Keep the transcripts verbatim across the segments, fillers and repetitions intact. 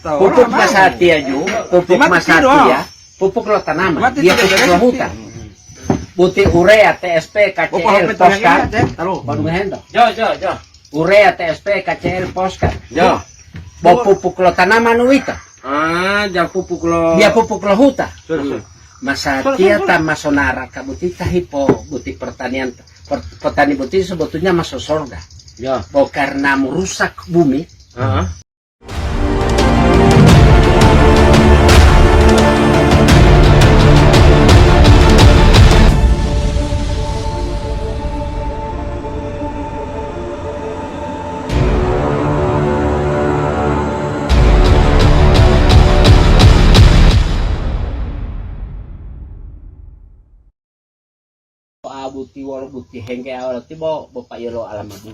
Pupuk masatiya ju, pupuk masatiya, pupuk lo tanaman, dia pupuk lo hutan. Buti urea, T S P, K C L, Poskat. Padunga hento. Jo, jo, jo. Urea, T S P, K C L, Poskat. Jo. Bo pupuk lo tanaman uwito. Ah, ja pupuk lo. Dia pupuk lo huta. Masatiya ta masonara ka buti ta hipo buti pertanian. Per-, petani buti sebetulnya masuk surga. Ya. Bo karena merusak bumi. Heeh. A buti wolo buti hengge awala tibo bo paiyolo alamadu.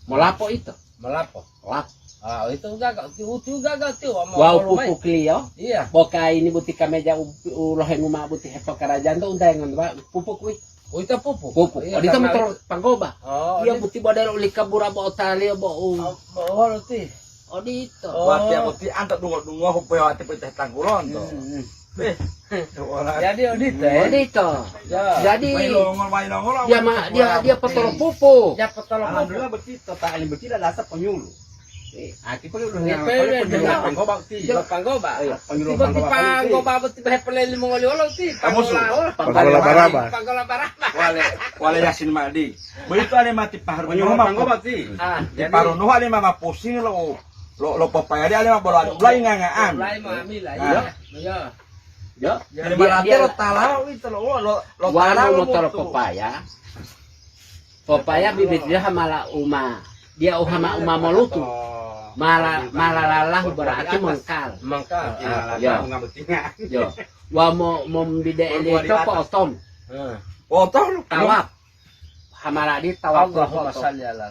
Molapo ito. Molapo. Lap. Ah, itu gaga, uti, uti gaga ti wa mau. Wau pupuk liyo. Iya. Boka ini buti kameja u, u lohengu ma buti hepakarajan to untayangan wa pupuk wi. Oh, itu pupuk. Pupuk. Iya, odito motol panggoba. Oh, iya buti bodelo uli kabura bo otaliyo bo u. Oh, bo wolo ti. Odito. Oh. Wati aku ti anto dungo-dungo hupe wati pecah tangkulon to. Hmm. Eh, wala. Jadi odito ya. Odito. Ya. Jadi mai longol, mai longol, dia ma, dia, dia potolo pupuk. Dia potolo pupuk. Alhamdulillah betul, total betul ada asap penyuluh. Eh, ati perlu dengan penyuluh panggoba ti. Panggoba. Iya, penyuluh panggoba. Panggoba betul, panggoba betul, panggola baraba. Panggola baraba. Wale, wale Yasin Ma'di. Begitu ale mati paharu nyoho ma panggoba ti. Ah, di paru nyoho ale ma pusing lo, lo, lo popaya dia ale ma bola ulai nganga'an. Ulai ma amila, iya. Iya. Yo. Jadi dia, dia lo talawa itu lo, lo, lo wala talawa lo tolo popaya. Popaya bibit dia hamala uma. Dia uhama uma molutu. Mala, mala lalahu berarti mengkal. Mengkal. Ah, ya. Yo. Wa mo, mo mbide ele copo otom. Otom. Tawaf. Hamala di tawaf. Allahumma shalli ala.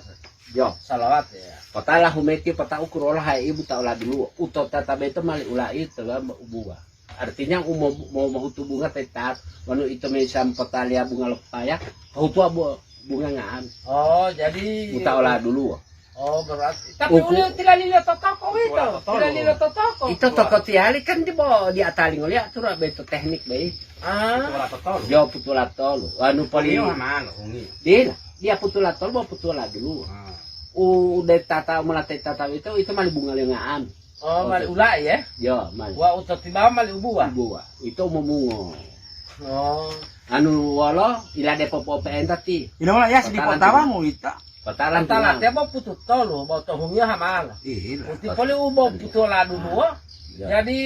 Yo. Salawat ya. Pota lahumeti pota ukurola hai ibu ta ola dulu. Uto tata beto mali ulai to ubuwa. Artinya umo mo mohutu bunga tetap wanu ito me sampota lia bunga lo paya. Hutu abu bunga nga'an. Oh, jadi uta ola dulu. Oh, berarti. Tapi uli tilalilo totoko wito. Tilalilo totoko. Ito toko tiali kan di bo di atali ngolia atura beto teknik be. Ah. Putula totolu. Yo putula tolu. Anu poli. Ungi mano, ungi. Dila, dia putula tolu bo putula dulu. Ah. U de tata mulate tata itu itu mali bunga le nga'an. Oh, mali ulai ya? Yo, mali. Wa utotibawa mali ubuwa. Ubuwa. Itu momungo. Oh. Anu wolo ilade popo pe'enta ti. Ina wala ya sedi potawamu ita. Patalan tala tebo putu tolu bo to hungiyo hamala. Iya. Uti poli u bo putu la duluwo. Jadi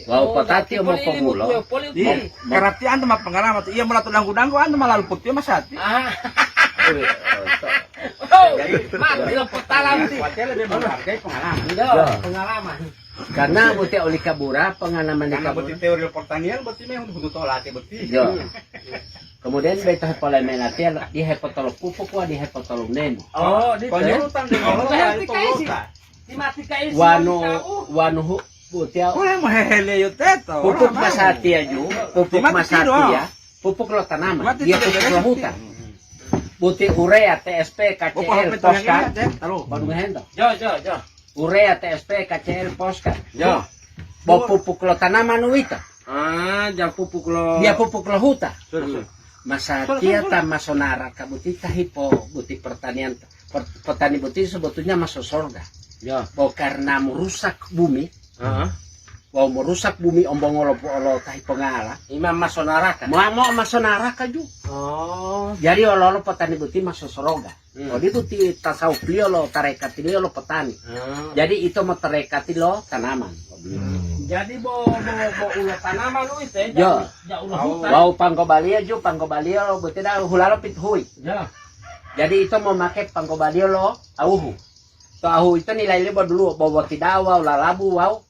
wau potati mo pomulo. Poli uti. Karati antu ma pengalaman tu iya mula to danggu-danggu antu ma lalu putih masati. Ah. Oh, mati lo potalan ti. Watele dia menghargai pengalaman. Iya, pengalaman. Karena boti oli kabura pengalaman di kabura. Karena boti teori pertanian boti memang butuh tolate boti. Iya. Kemudian beto hepoleme latihan di hepotolo pupuk wa di hepotolo nemo. Oh, di penyulutan di ngolo itu lota. Wanu wanu hu butia. Boleh mo hehele yo teto. Pupuk masatiya ju, pupuk masatiya. Pupuk lo tanaman, dia pupuk lo hutan. Buti urea, T S P, K C L, Poskat. Baru ngehento. Jo, jo, jo. Urea, T S P, K C L, Poskat. Jo. Bo pupuk lo tanaman uwito. Ah, ja pupuk lo. Dia pupuk lo huta. Masatiya ta masonara ka buti ta hipo buti pertanian. Per-, petani buti sebetulnya masuk surga. Ya. Bo karena merusak bumi. Heeh. Bo merusak bumi ombongo lo, lo ta hipo ngala. Imam masonara ka. Mo, mo masonara ka ju. Oh. Jadi olo-olo petani buti masuk surga. Hmm. Odi buti tasawuf liyo lo tarekat liyo lo petani. Hmm. Jadi ito mo tarekat lo tanaman. Hmm. Jadi bo, bo, bo ulo tanaman uwito ya, ja ulo hutan. Wau panggo baliya ju, panggo baliya lo buti da hulalo pituhui. Ya. Jadi ito mo make panggo baliya lo awuhu. To ahu ito nilai liyo bo dulu bo, bo tidawa, lalabu, wau.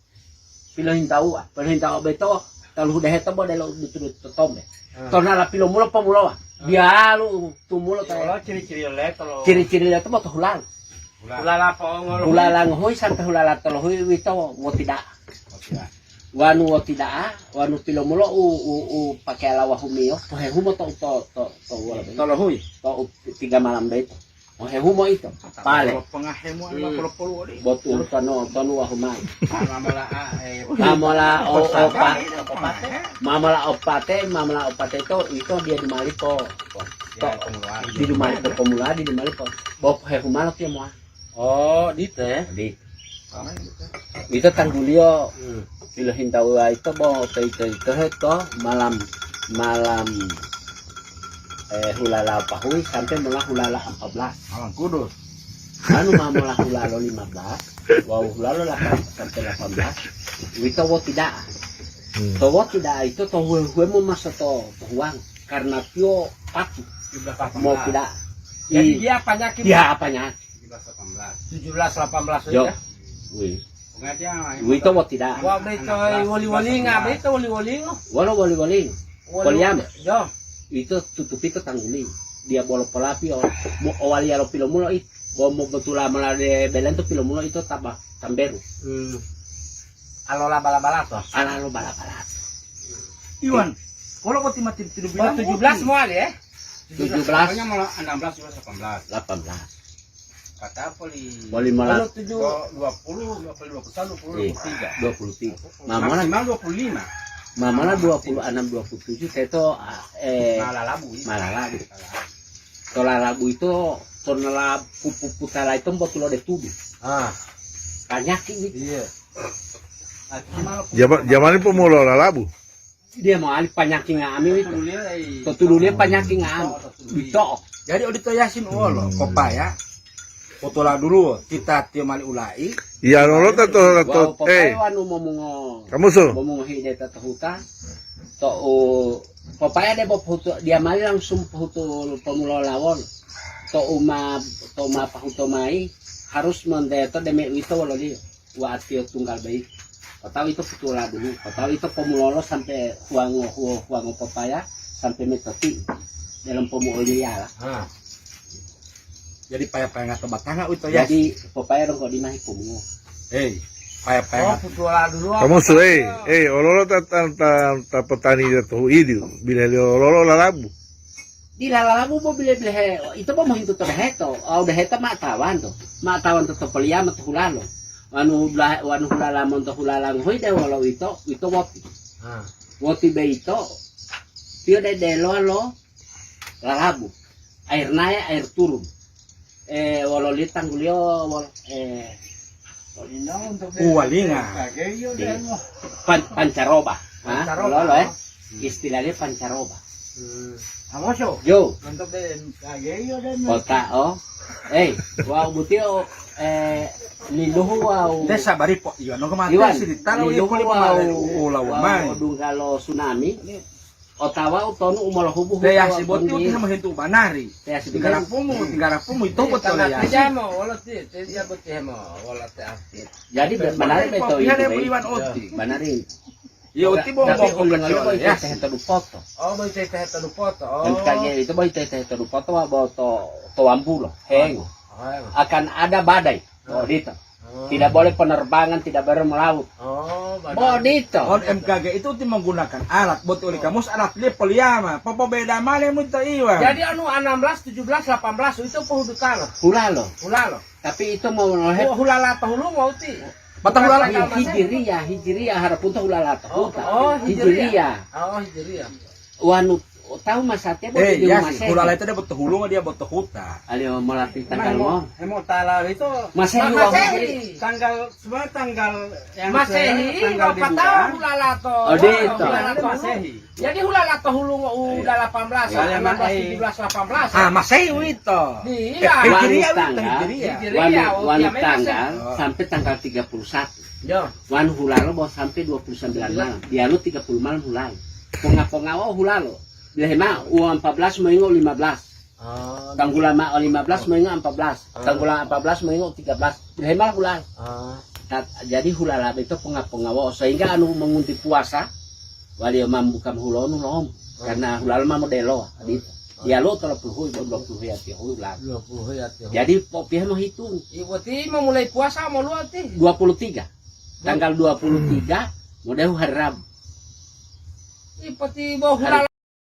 Pilohintawa, pilohintawa beto, talu hudehe to bo delo dutu-dutu to tombe. Hmm. To nala pilomulo pomulowa. Hmm. Dialu tumulo to. Olo ciri-ciri leto lo. Ciri-ciri leto bo to hulal. Hulal. Hulala po'ongolo. Hulala ngohui sampai hulala tolohui wito wotida'a. Wotida'a. Wanu wotida'a, wanu pilomulo u, u, u pakai alawa humiyo, pohehumo to, to, to, to, wala be. Tolohui. To u, tiga malam beto. Mohehumo ito. Pale. Pengahemu anu polo-polo ode. Botul tono, tonu wahumai. Mamola, eh, mamola o, opa-, mamola opate, mamola opate to, ito dia dumalipo. To, di dumalipo, pomula di dumalipo. Bo hehumalo ke moa. Oh, dite. Di. Ito tangguliyo. Hmm. Pilohintawa ito bo to ito, ito he to malam, malam, eh, hulala pahui sampai mula hulala empat belas. Malam kudus. Anu ma mula hulalo lima belas, wawu hulalo delapan sampai delapan belas, uwito woti da'a. Hmm. To woti da'a ito to hue-, huemo maso to, to huang, karena tiyo patu. Tujuh belas delapan belas. Mau tidak. Jadi i-, dia apanya ki? Dia apanya? Tujuh belas delapan belas. Tujuh belas delapan belas. Yo. Ya? Wih. Wito woti da'a. Wa beto woli-wolinga, beto woli-wolingo. Wolo woli-woling. Woli-, Poliam. Yo. Ito tutupi to tangguli. Dia bolo polapi o, mo-, o waliya lo pilomulo it-, bo mo-, botula mola de belento pilomulo ito taba tamberu. Hmm. Alola bala-bala to. Ala lo bala-bala. Iwan, kalau boti mati tujuh belas. Oh, tujuh belas mowali, eh? Tujuh belas. Pokoknya malah enam belas, delapan belas. Delapan belas. Kata apa li? Boli malah. Kalau tujuh. Dua puluh, dua puluh, dua puluh satu, dua puluh dua, dua puluh tiga. Dua puluh tiga. Mamola. Maksimal dua puluh lima. Mamola dua puluh enam, dua puluh tujuh, saya to, ah, eh, Malalabu, iya. Malalabu. Malalabu. To lalabu itu, to nela pupu-, putala itu mbotulo de tudu. Ah. Panyaki gitu. Iya. Jama-, jamani pomula lalabu. Dia mau alih panyaki nga'ami itu. To tululiyo panyaki nga'ami. Bito. Jadi odito Yasin wolo, hmm, kopaya. Potola dulu, tita tiyo mali ulai. Iya, lolo tato, tato, wau eh. Popaya wanu momungo. Kamu su? Momungo hide tato huta. To u, popaya de bo pohutu, dia mali langsung pohutu pomula lawon. To uma, to uma pahuto mai, harus mondeto deme uwito wololiyo. Watiyo tunggal boyito. Otawa ito putula dulu, otawa ito pomulolo sampai huwango, huwo-, huwango popaya sampai metoti dalam pomuoliyala. Ah. Jadi paya-payanga to batanga uwito ya. Jadi popaya donggo dimahi pomungo. Hei, paya-payanga. Oh, putula dulu. Kamu su, eh, eh, ololo ta, ta, ta, ta petani to idi, bila liyo ololo lalabu. Dila lalabu bo bile-bilehe, ito bo mohintu to deheto, wawu deheto ma tawanto, ma tawanto to poliyama to hulalo. Wanu hula-, wanu hulala monto hulala ngohide wolo uwito, uwito woti. Ah. Woti boyito, tiyo dedelowa lo lalabu. Air naik, air turun. Eh, wolo litangguliyo, wolo, eh, uwalinga. Di pan-, pancaroba. Ha? Pancaroba. Lolo, eh? Hmm. Istilahnya pancaroba. Hmm. Amoso. Yo. Untuk B M K G yo dan. Kota, oh. Eh, wau butio, eh, liluhu wau. Desa Baripo, iya, no kematian. Iwan, siri talo liluhu iya, wau, ula wau umai. Dunggalo tsunami. Ini Otawa utonu u molohubu. Te yasi boti uti hemo hintu banari. Te yasi boti. Tinggarapumu, tinggarapumu ito. Iya, betul ya. Tejamo, wolo ti, tejamo boti hemo, wolo te ati. Jadi, be-, banari beto itu, iwan oti. Banari. Iya, oti bo. Tapi bo ulungalu bo ya. Ite teheto dupoto. Oh, bo ite teheto dupoto. Oh. Kan kage itu bo ite teheto dupoto, wa bo to, to wambulo. Heng. Oh, iya. Akan ada badai. Oh, odito. Oh. Tidak boleh penerbangan, tidak boleh melaut. Oh, benar. Odito. On M K G itu ti menggunakan alat, buat oli kamus alat dia poliama. Popo beda male mu to iwa. Jadi anu enam belas, tujuh belas, delapan belas itu pohudutalo. Hulalo. Hulalo. Tapi itu mau lohe. Oh, hulala to hulu mau ti. Patang hulala. Hijriah, hijriah harapun to hulala to. Oh, huta. Oh, hijriah. Hijriah. Oh, hijriah. Wanu tahu Mas Satya bo. Eh, di ya, Masehi. Hulala itu dia botohulungo, dia botohuta. Aliyo mola pi tanggal mo. Hemo tala itu Masehi. Masehi. Tanggal, sebenarnya tanggal yang Masehi, tanggal berapa tahun hulala to? Oh, di itu. Hulala to Masehi. Jadi hulala to hulungo udah delapan belas, iya, enam belas, tujuh belas, delapan belas. Ah, Masehi uwito. Iya. Eh, Hijriah uwito, tanggal, Hijriah. Hijriah, wanu, oh, wanu iya, tanggal Masehi. Oh. Sampai tanggal tiga puluh satu. Yo. Wanu hulalo bo sampai dua puluh sembilan malam. Diyalu tiga puluh malam hulalo. Ponga-ponga wau hulalo. Bilahe mao, uwa empat belas moyingo lima belas. Oh. Tanggula mao lima belas moyingo empat belas. Ah. Tanggula empat belas moyingo tiga belas. Bilahe mao hulalo. Ah. Tat-, jadi hulala beto ponga-ponga wau. Sehingga anu mengunti puasa, waliyo mambuka hulonu lom. Ah. Karena hulalo ma modelo, adito. Ah. Diyalu tolopulu hui, dua puluh hui ati hui hulalo. Dua puluh hui ati hui. Jadi, popihe mohitung. Ibu ti memulai puasa mau luar ti? Dua puluh tiga. Tanggal dua puluh tiga, modehu hari Rabu. Ipoti bo hari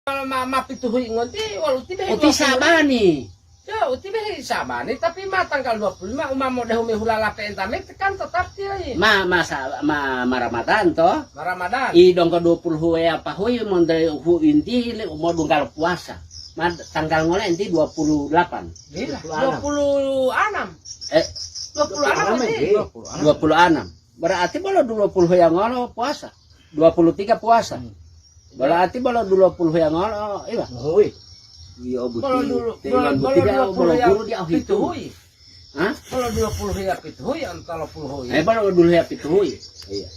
hulala ma, ma pitu hui ngonti, walu tibe. Oti dua puluh. Sabani. Ya, utibe hisabani, tapi ma tanggal dua puluh lima uma modehu mehulala pe'enta mete kan tetap tiyo, i. Ma, ma sa-, ma, ma Ramadan to? Ma Ramadan. I donggo dua puluh huya pahuyi mondai hu inti le modunggal puasa. Ma tanggal ngole inti dua puluh delapan. Iya, dua puluh enam. Eh, dua puluh enam inti. Dua puluh enam. Berarti bolo dua puluh yang ngolo puasa. Dua puluh tiga puasa. Hmm. Berarti bolo dua puluh yang ngolo, iya. Mohui. Iya, bolo buti. Dulu, dengan bolo, buti bolo dia, dua puluh bolo yang guru dia, oh, pitu itu. Hui. Hah? Bolo dua puluh ya pitu hui, antara puluh hui. Eh, bolo dua puluh ya pitu hui. Iya.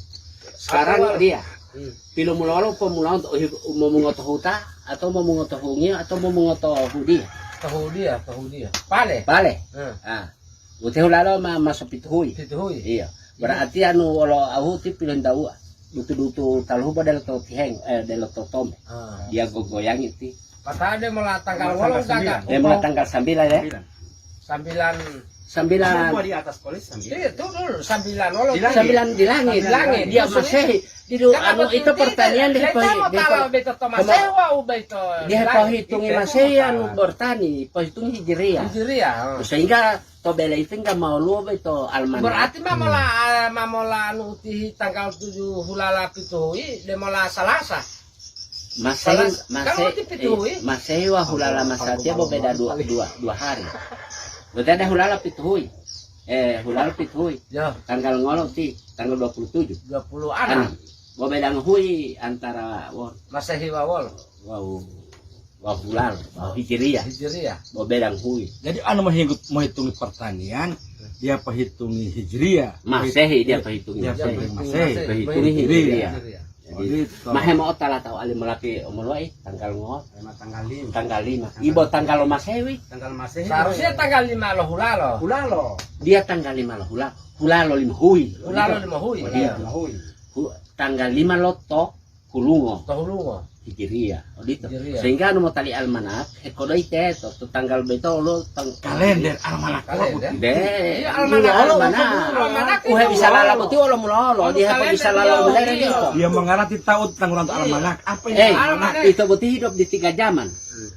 Sekarang apa? Dia. Hmm. Pilomulolo pomulao untuk uhi-, mau mengoto huta atau mau mengoto hungi atau mau mengoto hudia. Tohudia, tohudia. Pale. Pale. Hmm. Ah. Utehu lalo ma-, maso pitu hui. Pitu hui. Iya. Berarti anu wolo ahu ti pilontauwa. Dutu-dutu taluhu bo delo to tiheng, eh, delo to tombe. Ah. Dia gogoyangi ti. Patade mola tanggal wolo gaga. Dia mola tanggal sembilan ya. Sembilan. Sembilan. Semua di atas polis sembilan. Iya, itu dulu sembilan wolo. Di langit. Sembilan di langit. Di langit. Dia masih di lu-, anu, itu pertanyaan dia pahi-, dia pahi-, dia pahitungi masih anu bertani, pahitungi hijriah. Hijriah, oh. Sehingga to bele itu enggak mau luo be to almanak. Berarti ma mola, ma mola anu utihi tanggal tujuh hulala pitu hui, de mola Salasa. Masehi, Salasa. Kan Masehi, uti pitu hui. Eh, Masehi wa hulala Masehi bo beda dua, dua, dua hari. Berarti ada hulala pitu hui. Eh, hulala pitu hui. Ya. Tanggal ngolo ti, tanggal dua puluh tujuh. Dua puluh enam. Enam. Bo beda hui antara wo-, Masehi wa wolo. Wau, wau hulal, wau hijriyah. Hijriyah. Wau belang hui. Jadi, anu mohitung-, mohitungi pertanian, dia pahitungi hijriyah. Masehi dia pahitungi. Dia pahitungi Masehi. Masehi. Pahitungi hijriyah. Hijriyah. Jadi, oh, gitu. Mahe mo'o tala tau ali molapi omoluwa'i tanggal ngo? Tanggal lima. Tanggal lima. Tanggal lima. Ibo tanggal Masehi wi? Tanggal Masehi. Seharusnya tanggal lima lo hulalo. Hulalo. Dia tanggal lima lo hula-, hulalo lima hui. Hulalo lima hui. Iya, lima hui. Hu-, tanggal lima lo to hulungo. To hulungo. Hijriyah, odito. Hijriyah. Sehingga anu motali almanak, hekodoi teto, to tanggal beto lo tang-, kalender almanak. Kalender. De, iya, almanak. Almanak. Almanak. Uhe itu bisa lala boti wolo mulolo, anu dia kalender bisa lala dia, mulai iya. Dia mengerti tahu tentang orang almanak. Apa itu almanak? Eh, itu boti hidup di tiga zaman. Hmm.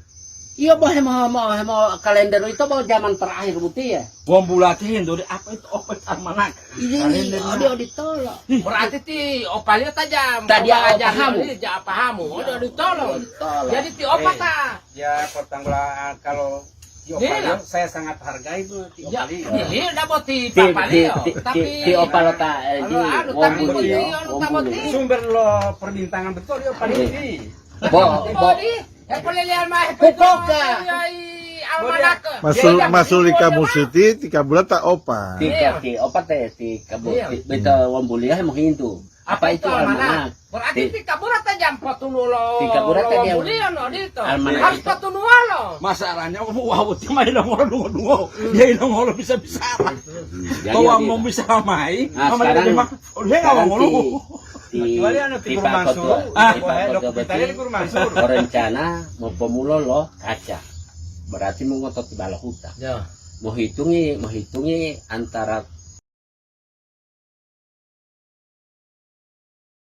Iya, boh, hemo, hemo, hemo kalender itu, boh, zaman terakhir boti ya. Wong bulati hindori apa itu, apa itu almanak? Ini, kalender odi, oditolo. Berarti ti opaliyo ta jam, tadi opa aja pahamu. Ini ja pahamu, odi, oditolo. Oditolo. Jadi ti opa ta. Eh, ya, pertanggulangan kalau ti opaliyo, saya sangat hargai itu ti opaliyo. Iya, ndak boti ti, papaliyo, ti, ti, tapi ti opalo ta, eh, anu, di anu, tapi wong boti, buli, anu, wong ta boti. Buli. Sumber lo perbintangan betul ti opaliyo. Iya. Ti. Bo, bo. Boti. Hepoleleyan ma'o hepohito. Buka. Iya, i almanak. Masul-, iya, masul iya, ika iya, musiti, tika bula ta opa. Tika, iya. Ti opa te, tika bu-, iya. Ti, beta wambuliah mohintu. Apa itu almanak? Berarti ti-, tika bula ta jam potunu lo, tika bula ta jam wambuliah lo, dito. Almanak. Harus itu. Potunu walo. Masalahnya, wah, wah, ti mai lo ngolo dungo-dungo. Hmm. Dia ilo ngolo bisa-bisa. Hmm, jadi, bahwa jadi. Mau bisa mai. Nah, sekarang, sekarang ti, Kecuali anu ti Guru Mansur. Ah, ti Pak Kotua boti rencana mopomulo lo kaca. Berarti mongoto ti balo huta. Ya. Mohitungi, mohitungi antara